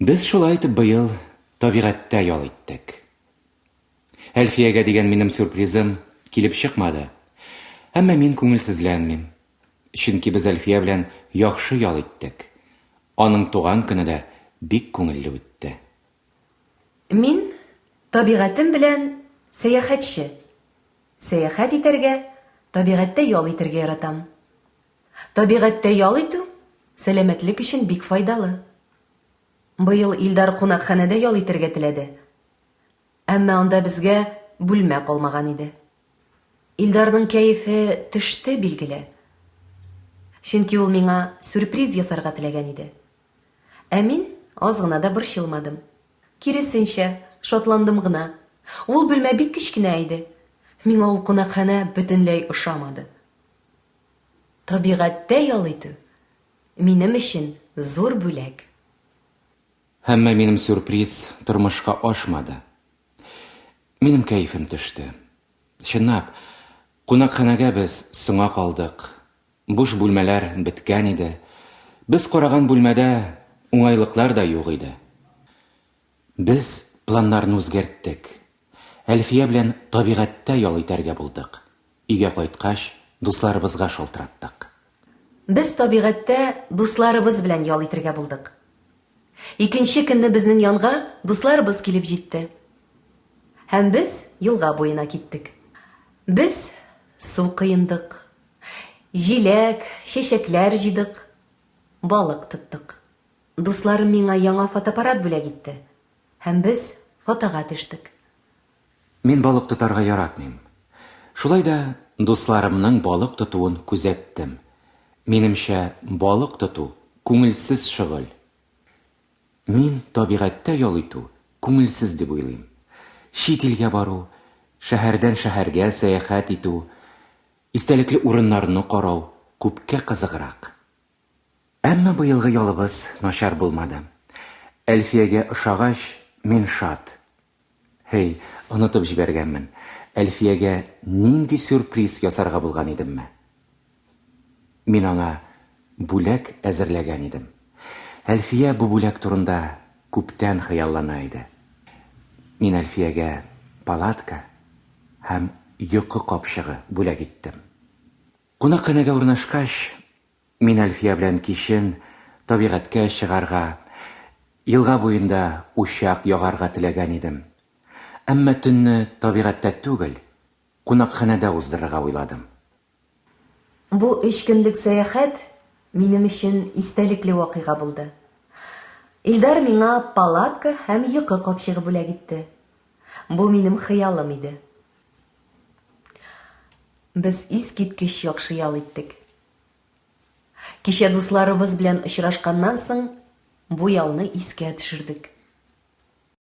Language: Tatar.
Без шулай итеп быел табигатьтә ял иттек. Әлфиягә дигән минем сюрпризым килеп чыкмады. Әмма мин күңелсезләнмим. Чөнки без Әлфия белән яхшы ял иттек. Аның туган көне дә бик күңелле үтте. Мин табигатем белән сәяхәтче. Сәяхәт итәргә, табигатьтә ял итәргә яратам. Табигатьтә ял итү сәламәтлек өчен бик файдалы. Быел Илдар кунакханәдә ял итәргә теләде. Әмма анда безгә бүлмә калмаган иде. Илдарның кәефе төште, билгеле. Чөнки ул миңа сюрприз ясарга теләгән иде. Ә мин аз гына да борчылмадым. Киресенчә, шатландым гына. Ул бүлмә бик кечкенә иде. Миңа ул кунакханә бөтенләй ошамады. Табигатьтә ял итү, минем өчен зур бүләк. Әмма минем сюрприз тормышка ашмады. Минем кәефем төште. Чынлап, кунакханәгә без соңа калдык. Буш бүлмәләр беткән иде. Без караган бүлмәдә уңайлыклар да юк иде. Без планнарны үзгәрттек. Әлфия белән табигатьтә ял итәргә булдык. Өйгә кайткач, дусларыбызга шалтыраттык. Без табигатьтә дусларыбыз белән ял итергә булдык. Икенче көнне безнең янга дусларыбыз килеп җитте. Һәм без елга буена киттек. Без су коендык, җиләк, чәчәкләр җыйдык, балык тоттык. Дусларым миңа яңа фотоаппарат бүләк итте, һәм без фотога төштек. Мин балык тотарга яратмыйм. Шулай да дусларымның балык тотуын күзәттем. Минемчә, балык тоту, күңелсез шөгыль. Мин табигатьтә ял итү күңелсез дип уйлыйм. Чит илгә бару, шәһәрдән шәһәргә сәяхәт итү, истәлекле урыннарны карау күпкә кызыграк. Әмма быелгы ялыбыз начар булмады. Әлфиягә ошагач, мин шат. Һей, онытып җибәргәнмен, Әлфиягә нинди сюрприз ясарга булган идемме? Мин аңа бүләк әзерләгән идем. Әлфия бу бүләк турында күптән хыяллана иде. Мин Әлфиягә палатка һәм йокы капчыгы бүләк иттем. Кунакханәгә урнашкач, Мин Әлфия белән кичен табигатькә чыгарга, елга буенда учак ягарга теләгән идем. Әмма төнне табигатьтә түгел, кунакханәдә уздырырга уйладым. Бу өч көнлек сәяхәт минем өчен истәлекле вакыйга булды. Илдар миңа палатка һәм йокы капчыгы бүләк итте. Бу минем хыялым иде. Без искиткеч яхшы ял иттек. Кичә дусларыбыз белән очрашканнан соң, бу ялны искә төшердек.